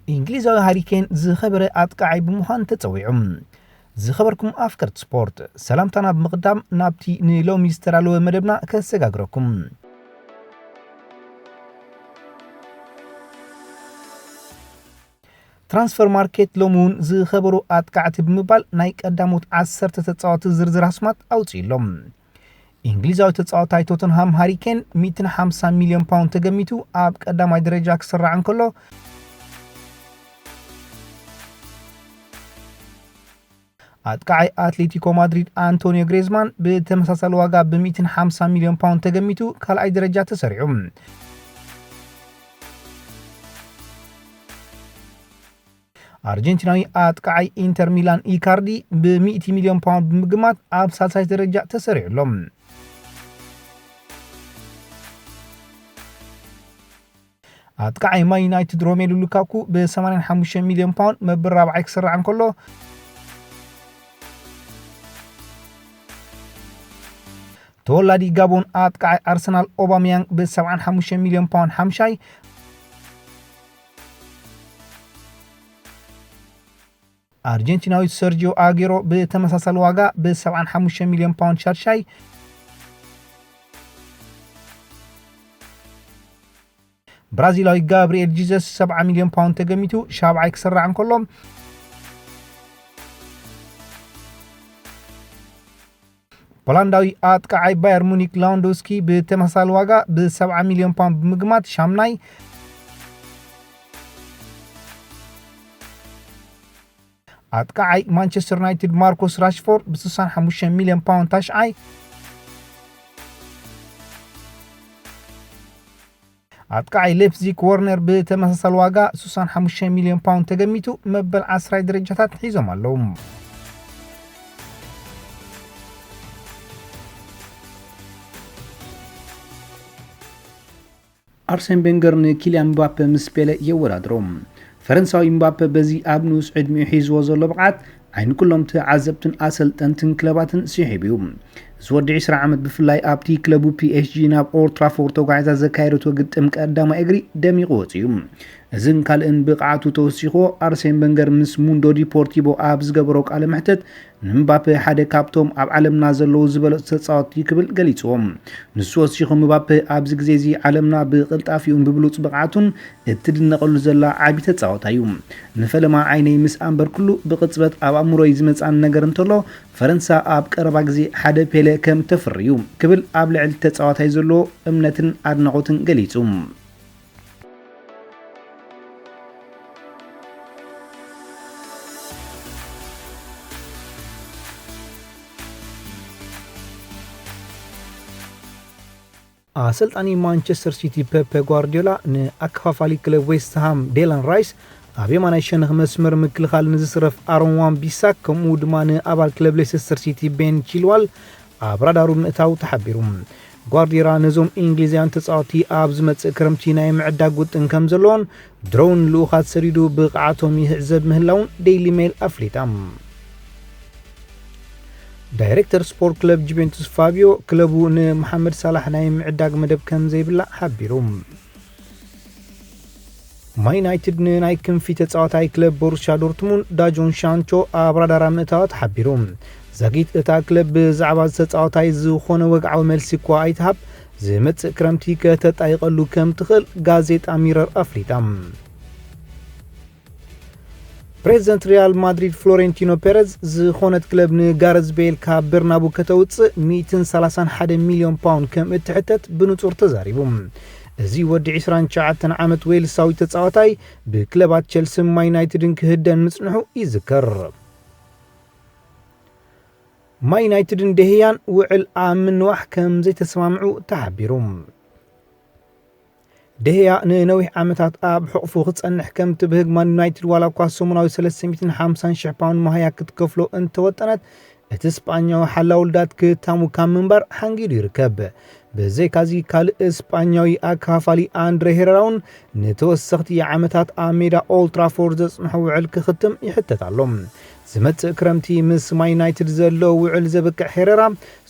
እንግሊዛዊ ሃሪኬን ዝኸበረ ኣጥቃዓይ ብምዃን ተጸዊዑ። ዝኸበርኩም ኣፍቀርቲ ስፖርት፣ ሰላምታና ብምቕዳም ናብቲ ንሎሚ ዝተዳለወ መደብና ከሰጋግረኩም። ትራንስፈር ማርኬት ሎሚ እውን ዝኸበሩ ኣጥቃዕቲ ብምባል ናይ ቀዳሞት ዓሰርተ ተጻወቲ ዝርዝር ኣስማት ኣውፅኡ ኣሎ። እንግሊዛዊ ተጻዋታይ ቶተንሃም ሃሪኬን ሚእትን ሓምሳን ሚልዮን ፓውንድ ተገሚቱ ኣብ ቀዳማይ ደረጃ ክስራዕ እንከሎ፣ ኣጥቃዓይ ኣትሌቲኮ ማድሪድ ኣንቶኒዮ ግሬዝማን ብተመሳሳሊ ዋጋ ብ ሚእትን ሓምሳን ሚልዮን ፓውንድ ተገሚቱ ካልኣይ ደረጃ ተሰሪዑ። ኣርጀንቲናዊ ኣጥቃዓይ ኢንተር ሚላን ኢካርዲ ብ ሚእቲ ሚልዮን ፓውንድ ብምግማት ኣብ ሳልሳይ ደረጃ ተሰሪዑ ኣሎ። ኣጥቃዓይ ማን ዩናይትድ ሮሜሉ ሉካኩ ብ ሰማንያን ሓሙሽተን ሚልዮን ፓውንድ መበል ራብዓይ ክስራዕ እንከሎ፣ ተወላዲ ጋቦን ኣጥቃዓይ ኣርሰናል ኦባምያንግ ብ ሰብዓን ሓሙሽተን ሚልዮን ፓውንድ ሓምሻይ፣ ኣርጀንቲናዊ ሰርጂዮ ኣጌሮ ብተመሳሳሊ ዋጋ ብ ሰብዓን ሓሙሽተን ሚልዮን ፓውንድ ሻድሻይ፣ ብራዚላዊ ጋብሪኤል ጂዘስ ሰብዓ ሚልዮን ፓውንድ ተገሚቱ ሻብዓይ ክስራዕ እንከሎ፣ ፖላንዳዊ ኣጥቃዓይ ባየር ሙኒክ ላዋንዶውስኪ ብተመሳሳሊ ዋጋ ብ ሰብዓ ሚልዮን ፓውንድ ብምግማት ሻምናይ፣ ኣጥቃዓይ ማንቸስተር ዩናይትድ ማርኮስ ራሽፎርድ ብ ስሳን ሓሙሽተን ሚልዮን ፓውንድ ታሽዓይ፣ ኣጥቃዓይ ሌፕዚግ ወርነር ብተመሳሳሊ ዋጋ ስሳን ሓሙሽተን ሚልዮን ፓውንድ ተገሚቱ መበል ዓስራይ ደረጃታት ሒዞም ኣለዉ። ኣርሰን ቬንገር ንኪልያን ምባፔ ምስ ፔለ የወዳድሮ። ፈረንሳዊ ምባፔ በዚ ኣብ ንኡስ ዕድሚኡ ሒዝዎ ዘሎ ብቕዓት ዓይኒ ኩሎም ተዓዘብትን ኣሰልጠንትን ክለባትን ስሒቡ እዩ። እዚ ወዲ ዕስራ ዓመት ብፍላይ ኣብቲ ክለቡ ፒ ኤስ ጂ ናብ ኦልድ ትራፎርድ ተጓዒዛ ዘካየደቶ ግጥም ቀዳማይ እግሪ ደሚቑ ወፂኡ እዩ። እዝን ካልእን ብቕዓቱ ተወሲኽዎ ኣርሴን ቨንገር ምስ ሙንዶ ዲፖርቲቮ ኣብ ዝገበሮ ቃለ መሕትት ንምባፔ ሓደ ካብቶም ኣብ ዓለምና ዘለዉ ዝበለፁ ተፃወትቲ ክብል ገሊፅዎ። ንሱ ወሲኹ ምባፔ ኣብዚ ግዜ እዚ ዓለምና ብቕልጣፊኡን ብብሉፅ ብቕዓቱን እትድነቐሉ ዘላ ዓቢ ተፃዋታይ እዩ። ንፈለማ ዓይነይ ምስ ኣንበርኩሉ ብቕፅበት ኣብ ኣእምሮይ ዝመፅኣኒ ነገር እንተሎ ፈረንሳ ኣብ ቀረባ ግዜ ሓደ ፔለ ከም ተፍሪ እዩ ክብል ኣብ ልዕሊ ተፃዋታይ ዘለዎ እምነትን ኣድናቖትን ገሊፁ። ኣሰልጣኒ ማንቸስተር ሲቲ ፔፕ ጓርዲዮላ ንኣከፋፋሊ ክለብ ዌስትሃም ዴላን ራይስ፣ ኣብ የማናይ ሸነኽ መስመር ምክልኻል ንዝስረፍ ኣሮን ዋን ቢሳክ፣ ከምኡ ድማ ንኣባል ክለብ ሌስተር ሲቲ ቤን ቺልዋል ኣብ ራዳሩ ምእታው ተሓቢሩ። ጓርዲዮላ ነዞም እንግሊዛውያን ተጻወትቲ ኣብ ዝመጽእ ክረምቲ ናይ ምዕዳግ ውጥን ከም ዘለዎን ድሮውን ልኡኻት ሰዲዱ ብቕዓቶም ይዕዘብ ምህላውን ዴይሊ ሜል ኣፍሊጣ። ዳይሬክተር ስፖርት ክለብ ጁቬንቱስ ፋቢዮ ክለቡ ንመሓመድ ሳላሕ ናይ ምዕዳግ መደብ ከም ዘይብላ ሓቢሩ። ማን ዩናይትድ ንናይ ክንፊ ተጻዋታይ ክለብ ቦሩስያ ዶርትሙንድ ዳጆን ሻንቾ ኣብ ራዳራ ምእታዋ ተሓቢሩ። ዛጊት እታ ክለብ ብዛዕባ ተጻዋታይ ዝኾነ ወግዓዊ መልሲ እኳ ኣይትሃብ፣ ዝመጽእ ክረምቲ ከተጣይቐሉ ከም ትኽእል ጋዜጣ ሚረር ኣፍሊጣ። ፕሬዚደንት ሪያል ማድሪድ ፍሎሬንቲኖ ፔረዝ ዝኾነት ክለብ ንጋረዝ ቤል ካብ በርናቡ ከተውፅእ ሚእትን ሰላሳን ሓደ ሚልዮን ፓውንድ ከም እትሕተት ብንጹር ተዛሪቡ። እዚ ወዲ ዕስራን ትሽዓተን ዓመት ዌልሳዊ ተጻዋታይ ብክለባት ቸልስን ማን ዩናይትድን ክህደን ምጽንሑ ይዝከር። ማን ዩናይትድን ደህያን ውዕል ኣብ ምንዋሕ ከም ዘይተሰማምዑ ተሓቢሩ። ደህያ ንነዊሕ ዓመታት ኣብ ሕቑፉ ክጸንሕ ከም ትብህግ ማን ዩናይትድ ዋላ እኳ ሰሙናዊ ሰለስተ ሚእትን ሓምሳን ሽሕ ፓውንድ መሃያ ክትከፍሎ እንተወጠነት፣ እቲ ስጳኛዊ ሓላው ልዳት ክታሙ ካብ ምንባር ሓንጊዱ ይርከብ። ብዘይካዚ ካልእ ስጳኛዊ ኣከፋፋሊ ኣንድሬ ሄረራ እውን ንተወሰኽቲ ዓመታት ኣብ ሜዳ ኦልድ ትራፎርድ ዘጽንሖ ውዕል ክኽትም ይሕተት ኣሎ። ዝመጽእ ክረምቲ ምስ ማን ዩናይትድ ዘሎ ውዕል ዘብቅዕ ሄረራ፣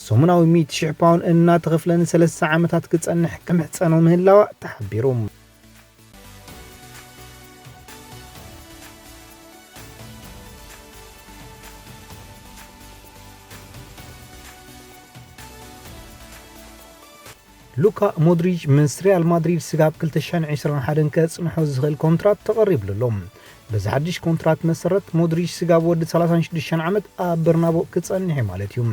ሰሙናዊ ሚእቲ ሽሕ ፓውንድ እናተኸፍለ ንሰለስተ ዓመታት ክጸንሕ ክምሕጸኖ ምህላዋ ተሓቢሩ። ሉካ ሞድሪች ምስ ሪያል ማድሪድ ስጋብ ክልተ ሽሕን ዕስራን ሓደን ከጽንሖ ዝኽእል ኮንትራት ተቐሪብሉ ኣሎ። በዚ ሓድሽ ኮንትራት መሰረት፣ ሞድሪች ስጋብ ወዲ ሰላሳን ሽዱሽተን ዓመት ኣብ በርናቦ ክጸንሕ እዩ ማለት እዩ።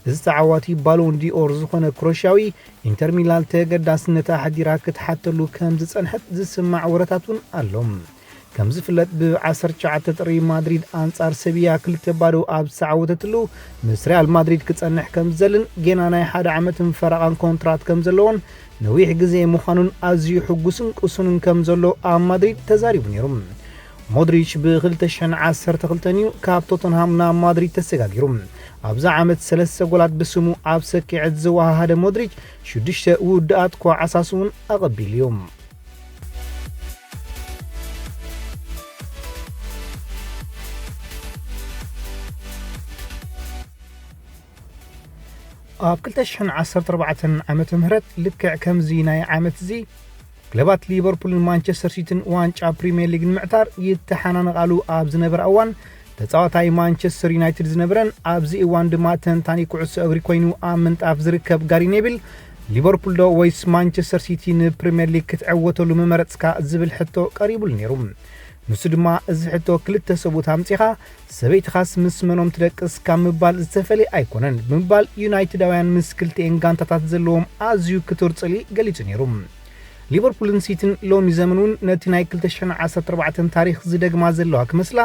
እዚ ተዓዋቲ ባሎን ዲኦር ዝኾነ ክሮሽያዊ፣ ኢንተር ሚላን ተገዳስነታ ኣሕዲራ ክትሓተሉ ከም ዝጸንሐት ዝስማዕ ወረታት እውን ኣሎ። ከም ዝፍለጥ፣ ብ ዓሰርተ ትሽዓተ ጥሪ ማድሪድ ኣንጻር ሰቪያ ክልተ ባዶ ኣብ ዝተዓወተትሉ፣ ምስ ሪያል ማድሪድ ክጸንሕ ከም ዝደልን ጌና ናይ ሓደ ዓመትን ፈረቓን ኮንትራት ከም ዘለዎን ነዊሕ ግዜ ምዃኑን ኣዝዩ ሕጉስን ቅሱንን ከም ዘሎ ኣብ ማድሪድ ተዛሪቡ ነይሩ። ሞድሪች ብ ክልተ ሽሕን ዓሰርተ ክልተን እዩ ካብ ቶተንሃም ናብ ማድሪድ ተሰጋጊሩ። ኣብዛ ዓመት ሰለስተ ጎላት ብስሙ ኣብ ሰኪዐት ዘወሃሃደ ሞድሪች፣ ሽዱሽተ ውድኣት ኳ ዓሳስ እውን ኣቐቢሉ እዩ። ኣብ ክልተ ሽሕን ዓሰርተ ኣርባዕተን ዓመተ ምህረት፣ ልክዕ ከምዚ ናይ ዓመት እዚ፣ ክለባት ሊቨርፑልን ማንቸስተር ሲቲን ዋንጫ ፕሪምየር ሊግ ንምዕታር ይተሓናነቓሉ ኣብ ዝነበራ እዋን፣ ተጻዋታይ ማንቸስተር ዩናይትድ ዝነበረን ኣብዚ እዋን ድማ ተንታኒ ኩዕሶ እግሪ ኮይኑ ኣብ ምንጣፍ ዝርከብ ጋሪ ኔቪል፣ ሊቨርፑል ዶ ወይስ ማንቸስተር ሲቲ ንፕሪምየር ሊግ ክትዕወተሉ ምመረጽካ ዝብል ሕቶ ቀሪቡሉ ነይሩ። ንሱ ድማ፣ እዚ ሕቶ ክልተ ሰብኡት ኣምጺኻ፣ ሰበይትኻስ ምስ መኖም ትደቅስ ካብ ምባል ዝተፈልየ ኣይኮነን ብምባል፣ ዩናይትዳውያን ምስ ክልቲኤን ጋንታታት ዘለዎም ኣዝዩ ክቱር ጽልኢ ገሊጹ ነይሩ። ሊቨርፑልን ሲቲን ሎሚ ዘመን እውን ነቲ ናይ ክልተ ሽሕን ዓሰርተ ኣርባዕተን ታሪኽ ዝደግማ ዘለዋ ክመስላ፣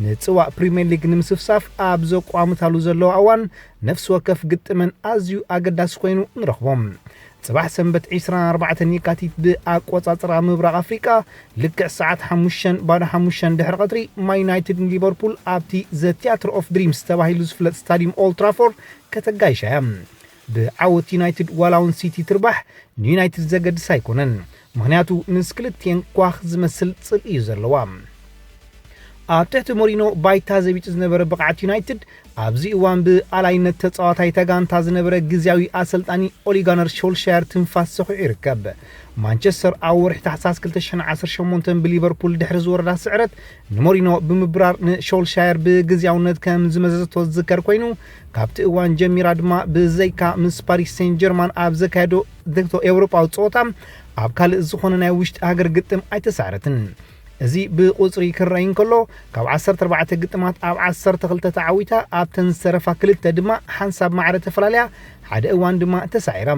ንጽዋእ ፕሪምየር ሊግ ንምስፍሳፍ ኣብ ዘቋምታሉ ዘለዋ እዋን፣ ነፍሲ ወከፍ ግጥመን ኣዝዩ ኣገዳሲ ኮይኑ ንረኽቦ። ጽባሕ ሰንበት ዕስራን ኣርባዕተን የካቲት ብኣቆጻጽራ ምብራቕ ኣፍሪቃ፣ ልክዕ ሰዓት ሓሙሽተ ባዶ ሓሙሽተ ድሕሪ ቀትሪ፣ ማን ዩናይትድ ንሊቨርፑል ኣብቲ ዘ ቲያትር ኦፍ ድሪምስ ተባሂሉ ዝፍለጥ ስታዲየም ኦልድ ትራፎርድ ከተጋይሻ እያ። ብዓወት ዩናይትድ ዋላ እውን ሲቲ ትርባሕ፣ ንዩናይትድ ዘገድስ ኣይኮነን። ምኽንያቱ፣ ምስ ክልቲኤን ኳኽ ዝመስል ጽልኢ እዩ ዘለዋ። ኣብ ትሕቲ ሞሪኖ ባይታ ዘቢጡ ዝነበረ ብቕዓት ዩናይትድ፣ ኣብዚ እዋን ብኣላይነት ተጻዋታይ ተጋንታ ዝነበረ ግዝያዊ ኣሰልጣኒ ኦሊጋነር ሾልሻየር ትንፋስ ሰኺዑ ይርከብ። ማንቸስተር ኣብ ወርሒ ታሕሳስ ክልተ ሽሕን ዓሰርተ ሸሞንተን ብሊቨርፑል ድሕሪ ዝወረዳ ስዕረት፣ ንሞሪኖ ብምብራር ንሾልሻየር ብግዝያውነት ከም ዝመዘዘቶ ዝዝከር ኮይኑ፣ ካብቲ እዋን ጀሚራ ድማ ብዘይካ ምስ ፓሪስ ሴን ጀርማን ኣብ ዘካየዶ ደግቶ ኤውሮጳዊ ጸወታ፣ ኣብ ካልእ ዝኾነ ናይ ውሽጢ ሃገር ግጥም ኣይተሳዕረትን። እዚ ብቁጽሪ ክረኣይ እንከሎ፣ ካብ ዓሰርተ ኣርባዕተ ግጥማት ኣብ ዓሰርተ ክልተ ተዓዊታ፣ ኣብተን ዝተረፋ ክልተ ድማ ሓንሳብ ማዕረ ተፈላልያ፣ ሓደ እዋን ድማ ተሳዒራ።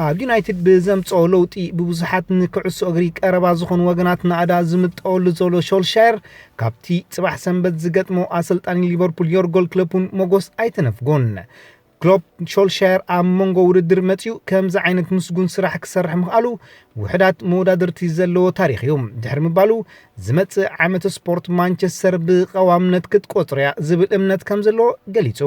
ኣብ ዩናይትድ ብዘምጽኦ ለውጢ፣ ብብዙሓት ንኩዕሶ እግሪ ቀረባ ዝኾኑ ወገናት ናእዳ ዝምጠወሉ ዘሎ ሾልሻየር፣ ካብቲ ጽባሕ ሰንበት ዝገጥሞ ኣሰልጣኒ ሊቨርፑል ዮርጎን ክሎፕ እውን ሞጎስ ኣይተነፍጎን። ክሎፕ፣ ሾልሻየር ኣብ መንጎ ውድድር መጺኡ ከምዚ ዓይነት ምስጉን ስራሕ ክሰርሕ ምኽኣሉ፣ ውሑዳት መወዳድርቲ ዘለዎ ታሪኽ እዩ ድሕሪ ምባሉ፣ ዝመጽእ ዓመተ ስፖርት ማንቸስተር ብቐዋምነት ክትቆጽሮ እያ ዝብል እምነት ከም ዘለዎ ገሊጹ።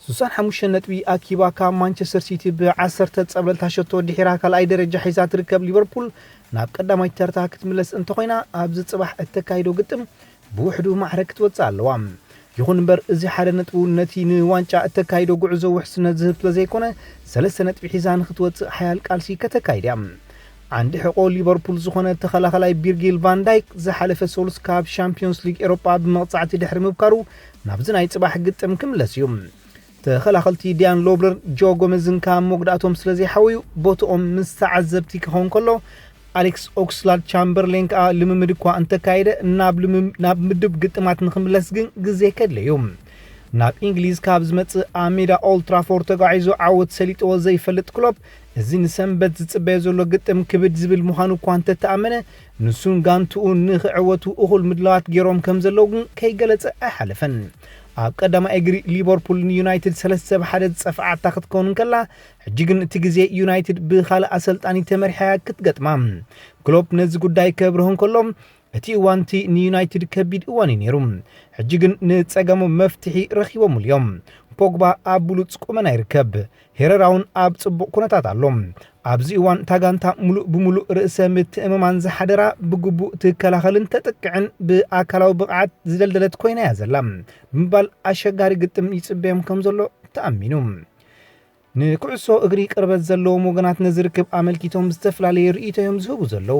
ስሳን ሓሙሽተ ነጥቢ ኣኪባ ካብ ማንቸስተር ሲቲ ብዓሰርተ ጸብለልታ ሸቶ ድሒራ ካልኣይ ደረጃ ሒዛ ትርከብ ሊቨርፑል፣ ናብ ቀዳማይ ተርታ ክትምለስ እንተኾይና፣ ኣብዚ ጽባሕ እተካይዶ ግጥም ብውሕዱ ማዕረ ክትወጽእ ኣለዋ። ይኹን እምበር፣ እዚ ሓደ ነጥቡ ነቲ ንዋንጫ እተካይዶ ጉዕዞ ውሕስነት ዝህብ ስለ ዘይኮነ፣ ሰለስተ ነጥቢ ሒዛ ንክትወጽእ ሓያል ቃልሲ ከተካይድ እያ። ዓንዲ ሕቆ ሊቨርፑል ዝኾነ ተኸላኸላይ ቪርጂል ቫን ዳይክ፣ ዝሓለፈ ሰሉስ ካብ ሻምፒዮንስ ሊግ ኤሮጳ ብመቕጻዕቲ ድሕሪ ምብካሩ፣ ናብዚ ናይ ጽባሕ ግጥም ክምለስ እዩ። ተኸላኸልቲ ዲያን ሎብለር፣ ጆ ጎመዝን ካብ መጉዳእቶም ስለ ዘይሓወዩ፣ ቦትኦም ምስ ተዓዘብቲ ክኸውን ከሎ፣ ኣሌክስ ኦክስላድ ቻምበርሌን ከኣ ልምምድ እኳ እንተካየደ፣ ናብ ልምም-፣ ናብ ምድብ ግጥማት ንኽምለስ ግን ግዜ ከድልዮ እዩ። ናብ እንግሊዝ ካብ ዝመጽእ፣ ኣብ ሜዳ ኦልድ ትራፎርድ ተጓዒዙ ዓወት ሰሊጥዎ ዘይፈልጥ ክሎፕ፣ እዚ ንሰንበት ዝጽበዮ ዘሎ ግጥም ክብድ ዝብል ምዃኑ እኳ እንተተኣመነ፣ ንሱን ጋንትኡን ንኽዕወቱ እኹል ምድላዋት ገይሮም ከም ዘለዉ ግን ከይገለጸ ኣይሓለፈን። ኣብ ቀዳማይ እግሪ ሊቨርፑል ንዩናይትድ ሰለስተ ብ ሓደ ዝጸፍዓታ ክትከውን እንከላ፣ ሕጂ ግን እቲ ግዜ ዩናይትድ ብኻልእ ኣሰልጣኒ ተመሪሓ ክትገጥማ። ክሎፕ ነዚ ጉዳይ ከብርሆ እንከሎ፣ እቲ እዋን እቲ ንዩናይትድ ከቢድ እዋን እዩ ነይሩ። ሕጂ ግን ንጸገሞም መፍትሒ ረኺቦምሉ እዮም። ፖግባ ኣብ ብሉጽ ቁመና ይርከብ። ሄረራ እውን ኣብ ጽቡቕ ኩነታት ኣሎ። ኣብዚ እዋን እታ ጋንታ ምሉእ ብምሉእ ርእሰ ምትእምማን ዝሓደራ፣ ብግቡእ ትከላኸልን ተጥቅዕን ብኣካላዊ ብቕዓት ዝደልደለት ኮይና እያ ዘላ ብምባል ኣሸጋሪ ግጥም ይጽበዮም ከም ዘሎ ተኣሚኑ። ንኩዕሶ እግሪ ቅርበት ዘለዎም ወገናት ነዚ ርክብ ኣመልኪቶም ዝተፈላለየ ርእይቶ እዮም ዝህቡ ዘለዉ።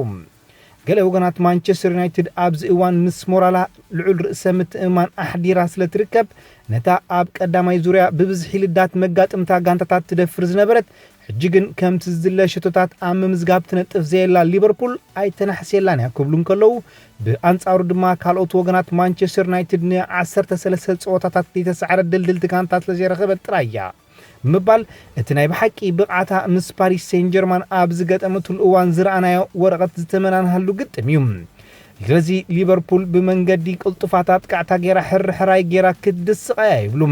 ገለ ወገናት ማንቸስተር ዩናይትድ ኣብዚ እዋን ምስ ሞራላ ልዑል ርእሰ ምትእምማን ኣሕዲራ ስለ ትርከብ፣ ነታ ኣብ ቀዳማይ ዙርያ ብብዝሒ ልዳት መጋጥምታ ጋንታታት ትደፍር ዝነበረት፣ ሕጂ ግን ከምቲ ዝድለ ሸቶታት ኣብ ምምዝጋብ ትነጥፍ ዘየላ ሊቨርፑል ኣይተናሕስየላን እያ ክብሉ እንከለዉ፣ ብኣንጻሩ ድማ ካልኦት ወገናት ማንቸስተር ዩናይትድ ን13 ጸወታታት ዘይተሳዕረት ድልድልቲ ጋንታ ስለ ዘይረኸበት ጥራይ እያ ብምባል፣ እቲ ናይ ብሓቂ ብቕዓታ ምስ ፓሪስ ሴን ጀርማን ኣብ ዝገጠመትሉ እዋን ዝረኣናዮ ወረቐት ዝተመናንሃሉ ግጥም እዩ። ስለዚ ሊቨርፑል ብመንገዲ ቅልጡፋት ኣጥቃዕታ ጌራ ሕርሕራይ ጌራ ክትድስቕ እያ ይብሉ።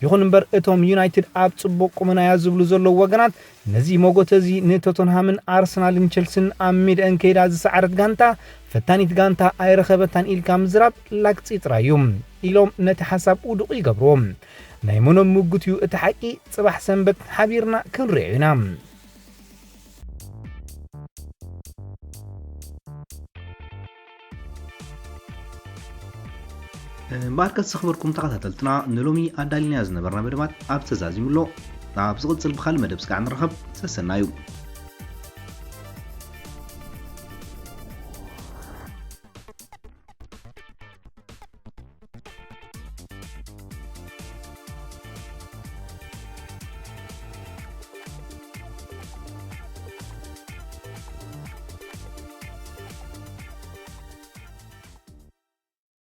ይኹን እምበር እቶም ዩናይትድ ኣብ ጽቡቕ ቁመናያ ዝብሉ ዘለዉ ወገናት፣ ነዚ መጎተ እዚ ንቶተንሃምን ኣርሰናልን ቸልስን ኣብ ሜዳአን ከይዳ ዝሰዓረት ጋንታ ፈታኒት ጋንታ ኣይረኸበታን ኢልካ ምዝራብ ላግጺ ጥራይ እዩ ኢሎም ነቲ ሓሳብ ውዱቕ ይገብርዎ። ናይ መኖም ምጉት እዩ እቲ ሓቂ? ጽባሕ ሰንበት ሓቢርና ክንሪኦ ኢና። እምበኣርከስ ዘኽበርኩም ተኸታተልትና፣ ንሎሚ ኣዳሊናዮ ዝነበርና መደባት ኣብ ተዛዚሙ ኣሎ። ኣብ ዝቕጽል ብኻልእ መደብ ስጋዕ ንረኸብ። ሰሰናዩ።